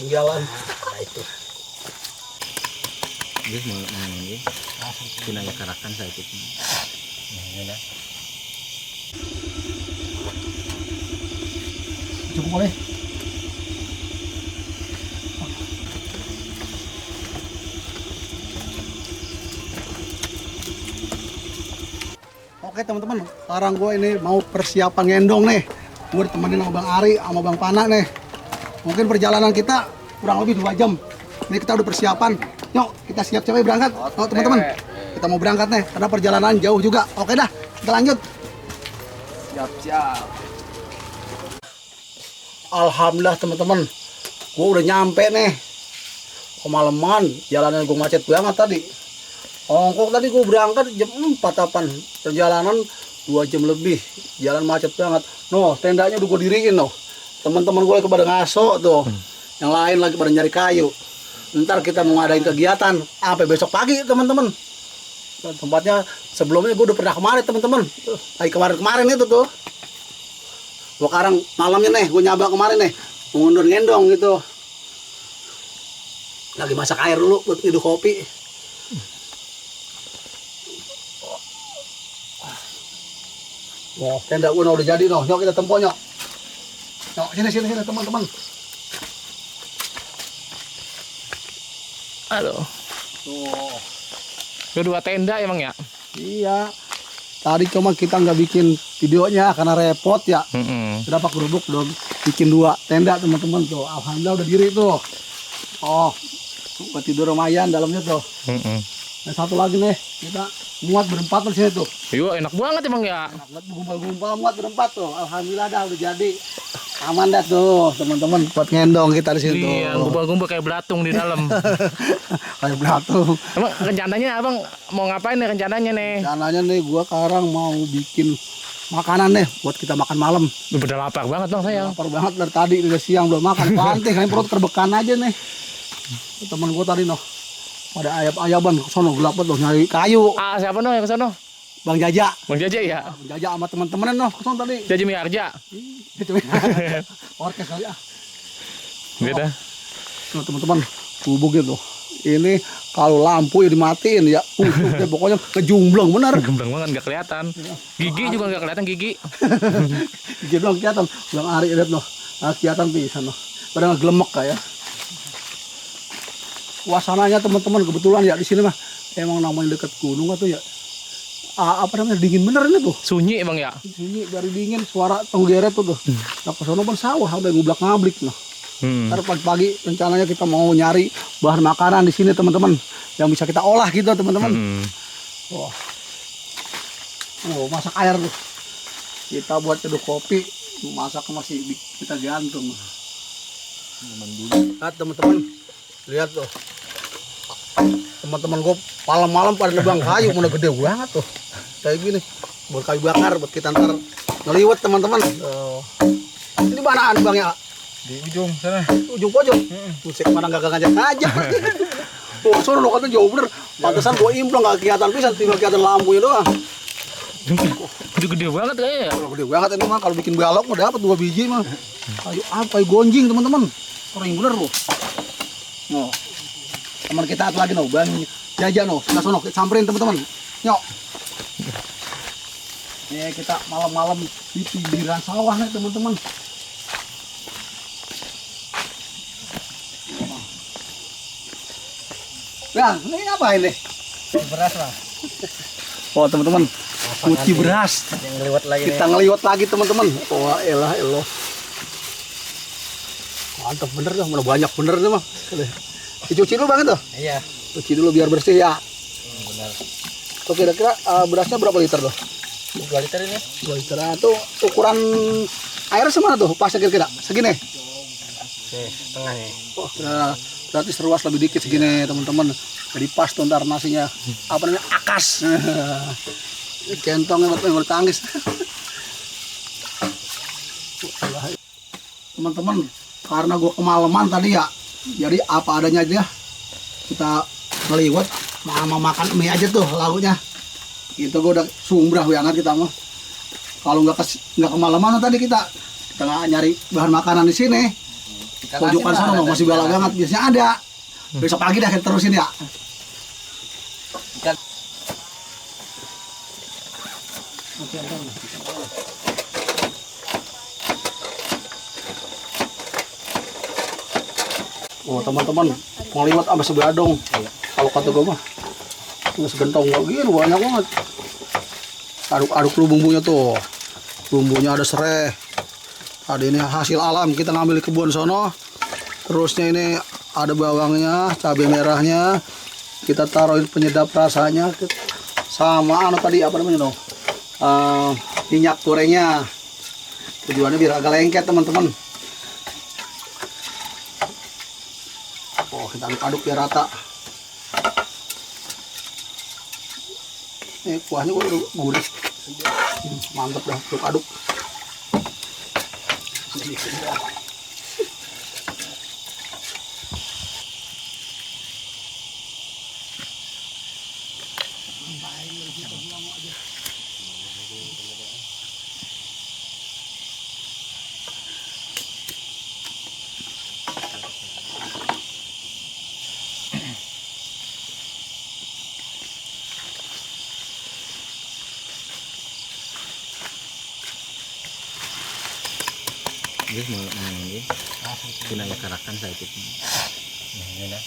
ketinggalan. Nah itu. Dia mau ini. Pinanya karakan saya itu. Nah, cukup boleh. Oke teman-teman, sekarang gue ini mau persiapan ngendong nih. Gue ditemenin sama Bang Ari, sama Bang Pana nih. Mungkin perjalanan kita kurang lebih 2 jam. Ini kita udah persiapan. Yuk, kita siap-siap berangkat. Oh teman-teman, kita mau berangkat nih, karena perjalanan jauh juga. Oke dah, kita lanjut. Siap-siap. Alhamdulillah teman-teman, gue udah nyampe nih. Kemalaman, jalannya gue macet banget tadi. Ongkok tadi gue berangkat jam 4 apaan. Perjalanan 2 jam lebih. Jalan macet banget. Noh, tendanya udah gue diriin noh. Teman-teman gue pada ngaso tuh. Yang lain lagi pada nyari kayu. Ntar kita mau ngadain kegiatan sampai besok pagi teman-teman. Tempatnya sebelumnya gue udah pernah kemarin teman-teman. Lagi kemarin itu tuh. Gue sekarang malamnya nih, gue nyaba kemarin nih. Mengundur ngendong gitu. Lagi masak air dulu buat nyeduh kopi. Wah, tenda gue udah jadi noh. Yuk kita tempo nyok. Yuk sini teman-teman. Halo. Tuh. Kedua tenda emang ya? Iya. Tadi cuma kita nggak bikin videonya karena repot ya. Berapa kerupuk belum bikin 2 tenda teman-teman tuh. Alhamdulillah udah diri tuh. Oh, buat tidur lumayan dalamnya tuh. Dan satu lagi nih, kita muat berempat di sini tuh. Iya, enak banget emang ya. Enak banget gumpal-gumpal muat berempat tuh. Alhamdulillah dah udah jadi. Aman dah tuh teman-teman buat ngendong kita di sini tuh. Iya, gumpal-gumpal kayak belatung di dalam. Kayak belatung. Emang rencananya abang mau ngapain nih rencananya nih? Rencananya nih gua sekarang mau bikin makanan nih buat kita makan malam. Udah lapar banget bang saya. Lapar banget dari tadi udah siang belum makan. Pantai kan perut terbekan aja nih. Teman gua tadi noh pada ayab-ayaban sono gelap tuh nyari kayu. Ah siapa noh yang kesana? Bang Jaja. Bang Jaja ya? Bang Jaja sama teman-teman noh kesana tadi. Jaja Miharja. Itu orkes kali ah. Gitu. Nah, teman-teman, gubuk gitu. Ini kalau lampu ya dimatiin ya. Pokoknya ngejumbleng bener. Gemblang banget nggak kelihatan. Gigi juga nggak kelihatan gigi. Gigi doang kelihatan. Bang Ari lihat noh. Nah, kelihatan pisan noh. Pada ngeglemek kayak. Suasananya teman-teman kebetulan ya di sini mah emang namanya dekat gunung atau ya apa namanya dingin bener ini tuh. Sunyi emang ya. Sunyi dari dingin suara tenggeret tuh. Nah kesana pun sawah udah ngublak-ngablik noh. Ntar pagi-pagi rencananya kita mau nyari bahan makanan di sini teman-teman yang bisa kita olah gitu teman-teman. Wah. Oh masak air tuh. Kita buat seduh kopi masak masih kita gantung. Nah teman-teman lihat tuh. Teman-teman gue malam-malam pada nebang kayu mana gede banget tuh kayak gini buat kayu bakar buat kita ntar ngeliwet teman-teman. Ini manaan bang ya? di ujung sana. Ujung pojok. Musik mana nggak ngajak-ngajak. Tuh sono lo kata jauh bener. Pantesan gue implong nggak kelihatan pisan, tinggal kelihatan lampunya doang. Gede banget kayaknya ya. Gede banget ini mah kalau bikin balok mau dapat 2 biji mah. Kayu apa? Kayu gonjing teman-teman. Kering bener loh. No. Teman kita satu lagi noh, Bang Jaja noh, kita sono samperin teman-teman. Nyok. Nih kita malam-malam di pinggiran sawah nih teman-teman. Bang, ini apa ini? Beras lah. Oh teman-teman, cuci beras. Yang lewat lagi. Kita ngeliwat lagi teman-teman. Wah elah. Mantap bener dah, mana banyak bener nih mah. Dicuci dulu bang itu? Iya. Cuci dulu biar bersih ya. Benar. Tuh kira-kira berasnya berapa liter tuh? 2 liter ini. 2 liter. Tuh ukuran air semana tuh? Pasnya kira-kira segini? Oke, setengah nih. Oh, berarti seruas lebih dikit segini teman-teman. Jadi pas tuh ntar nasinya apa namanya akas. Kentongnya buat tangis. Teman-teman, karena gue kemalaman tadi ya, jadi apa adanya aja kita ngeliwat mau makan mie aja tuh lauknya. Itu gue udah sumbrah banget kita mah. Kalau nggak kemalaman tadi kita nggak nyari bahan makanan di sini, pojokan sana no, masih galak banget. Biasanya ada. Besok pagi dah kita terusin ya. Oh teman-teman, pengliwat sama sebadong. Kalau kata gue mah, nggak segentong lagi, banyak banget. Aduk-aduk dulu bumbunya tuh. Bumbunya ada serai. Ada ini hasil alam kita ngambil di kebun sono. Terusnya ini ada bawangnya, cabai merahnya. Kita taruhin penyedap rasanya. Sama anu tadi apa namanya dong? Minyak gorengnya. Tujuannya biar agak lengket teman-teman. Oh kita aduk-aduk biar rata. Ini kuahnya udah gurih. Mantap dah, aduk-aduk. Guys mau ini pinanya karakan saya itu. Ini dah.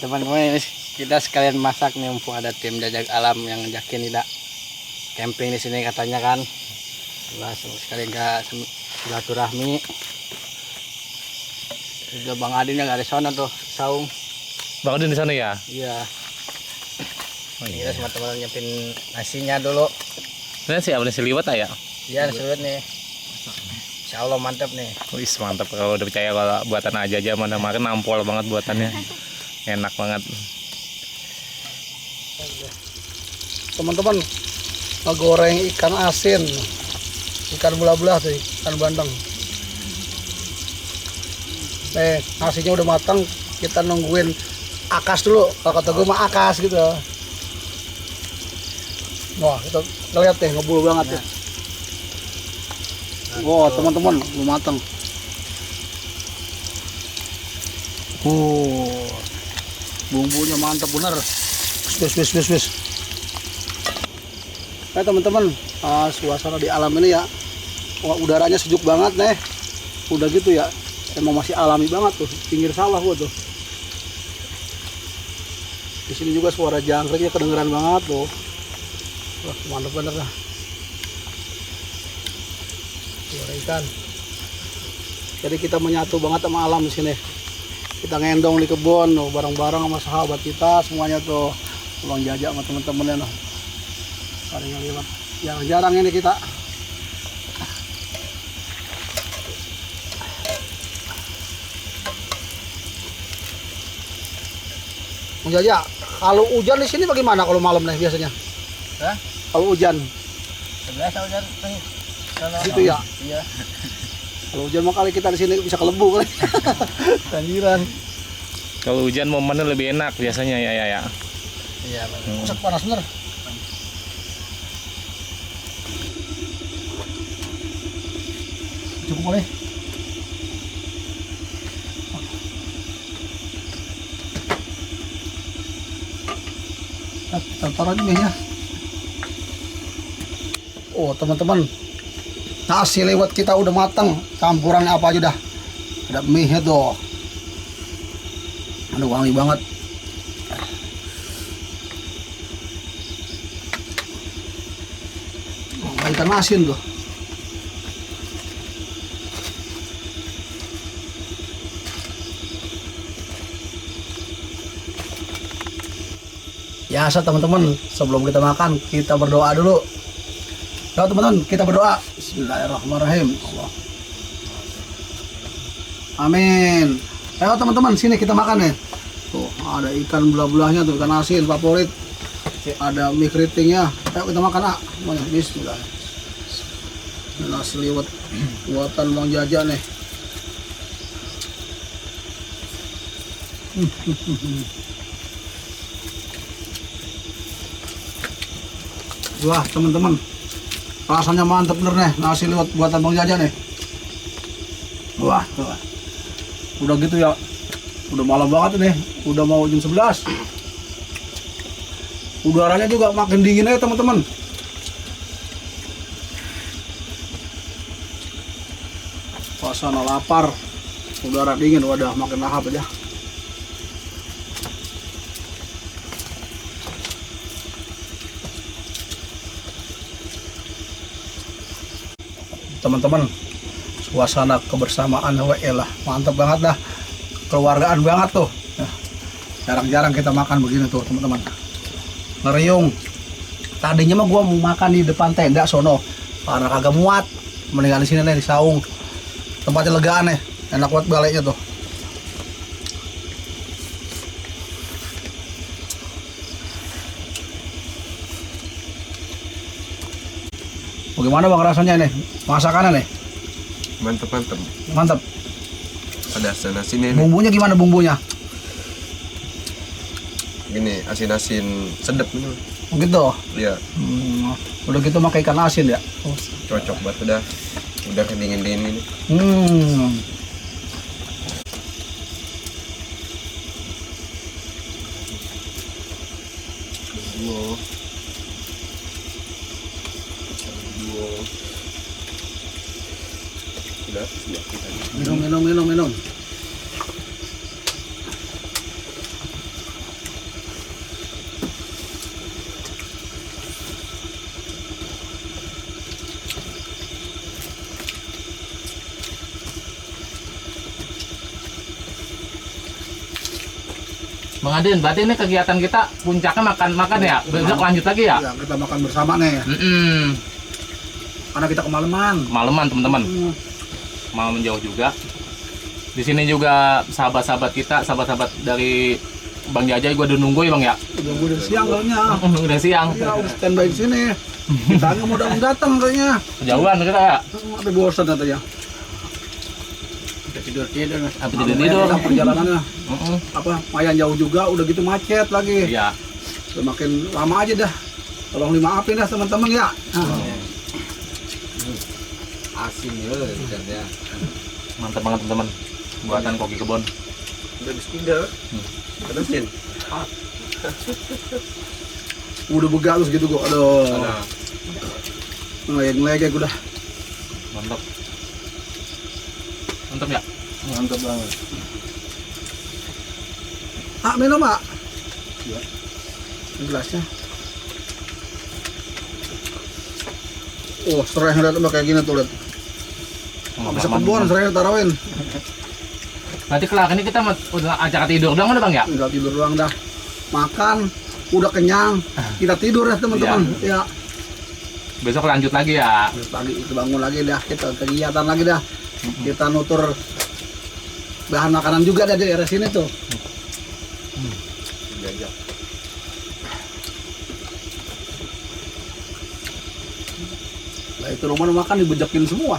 Teman-teman, ini kita sekalian masak nih, mumpung ada tim jajak alam yang ngajakin tidak camping di sini katanya kan. Langsung sekali nggak silaturahmi. Juga Bang Adin yang ada di sana tuh, saung. Bang Udin di sana ya? Iya. Oh Kita iya. sama teman nyiapin nasinya dulu. Ini sih apa nasi liwet ya? Iya, nasi liwet nih. Insya Allah mantap nih. Wih mantap, kalau udah percaya kalau buatan aja mana makan nampol banget buatannya. Enak banget. Teman-teman, ngegoreng ikan asin, ikan belah-belah tuh, ikan bandeng. Nasinya udah matang, kita nungguin akas dulu. Kalau kata gue mah akas gitu. Wah, kita ngeliat deh, ngebul banget ya. Wah, teman-teman, belum matang. Bumbunya mantap bener. Wis. Teman-teman, suasana di alam ini ya, wah, udaranya sejuk banget nih. Udah gitu ya, emang masih alami banget tuh, pinggir sawah gua tuh. Di sini juga suara jangkriknya kedengeran banget tuh. Wah, mantap bener dah. Suara ikan. Jadi kita menyatu banget sama alam di sini. Kita ngendong di kebun, tuh, bareng-bareng sama sahabat kita semuanya tuh. Bang Jajak sama temen-temennya noh. Paling lewat. Jarang-jarang ini kita. Bang Jajak, kalau hujan di sini bagaimana kalau malam nih biasanya? Hah? Kalau hujan, Biasa hujan gitu ya. Iya. Kalau hujan mah kali kita di sini bisa kelebu kali. Banjiran. Kalau hujan momennya lebih enak biasanya ya. Iya, Masak panas bener. Cukup boleh. Kita taruh aja minyak. Oh teman-teman, nasi lewat kita udah matang. Campurannya apa aja dah. Ada mie tuh. Aduh wangi banget. Oh, ikan asin tuh. Biasa teman-teman, sebelum kita makan kita berdoa dulu. Ya teman-teman, kita berdoa. Bismillahirrahmanirrahim. Allah. Amin. Ayo teman-teman, sini kita makan nih. Tuh, ada ikan belah-belahnya tuh, ikan asin favorit. Ada mie keritingnya. Ayo kita makan, semuanya. Bismillah. Nasi liwet buatan Bang Jaja nih. Wah teman-teman, rasanya mantep bener nih nasi liwet buatan Bang Jaja nih. Wah, tuh. Udah gitu ya, udah malam banget nih, udah mau jam 11. Udaranya juga makin dingin ya teman-teman. Suasana lapar, udara dingin, wadah makin lahap aja. Teman-teman, suasana kebersamaan lah, mantap banget dah, keluargaan banget tuh. Nah, jarang-jarang kita makan begini tuh teman-teman. Ngeriung. Tadinya mah gua mau makan di depan tenda sono, karena kagak muat. Mendingan di sini nih di saung. Tempatnya legaan nih, enak banget baliknya tuh. Bagaimana bang rasanya nih, masakannya nih? Mantep mantep. Mantap. Ada asin ini. Bumbunya gimana bumbunya? Gini asin sedep gitu. Gitu. Iya. Udah gitu pakai ikan asin ya. Cocok banget udah kedingin ini. Hmm. Minum. Bang Adin, berarti ini kegiatan kita puncaknya makan ya. Besok lanjut lagi ya. Ya, kita makan bersama nih. Karena kita kemalaman. Malaman teman-teman. Malam jauh juga. Di sini juga sahabat-sahabat kita, sahabat-sahabat dari Bang Jaja gua udah nunggu ya Bang ya. Udah siang kayaknya. Udah siang. Ya udah standby di sini. Kita nggak mau datang kayaknya. Kejauhan kita ya. Ada bosan katanya. Tidur Apa tidur? Perjalanannya apa lumayan jauh juga, udah gitu macet lagi. Iya. Udah makin lama aja dah. Tolong dimaafin dah teman-teman ya. Asin ya. Mantap banget teman-teman. Buatan koki kebon. Udah biskuit terusin. Udah begalus gitu kok. Aduh. Ngeleg-ngeleg udah. Mantap. Mantap ya. Mantap banget. Minum, Mak. Iya. Gelasnya. Oh, serai yang lihat kayak gini tuh, lihat. Bisa kebun, serai tarawin. Berarti kelak ini kita udah ajak tidur doang udah Bang ya? Udah tidur doang dah. Makan, udah kenyang. Kita tidur ya teman-teman. Ya. Besok lanjut lagi ya. Terus pagi itu bangun lagi dah, kita kegiatan lagi dah. Kita nutur bahan makanan juga dari daerah sini tuh. Jajak. Nah itu rumah makan dibejakin semua.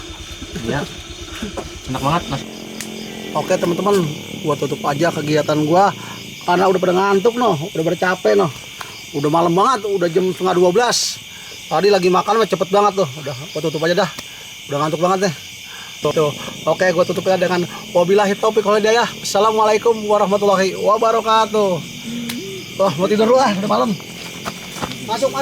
Iya. Enak banget Mas. Oke teman-teman, gua tutup aja kegiatan gua karena udah pada ngantuk noh, udah pada capek noh. Udah malam banget, udah jam 11:30. Tadi lagi makan mah cepet banget tuh. Udah gua tutup aja dah. Udah ngantuk banget deh. Tuh. Oke, gua tutup ya dengan wabillahi taufik wal hidayah. Assalamualaikum warahmatullahi wabarakatuh. Wah, mau tidur dulu ah, udah malam. Masuk.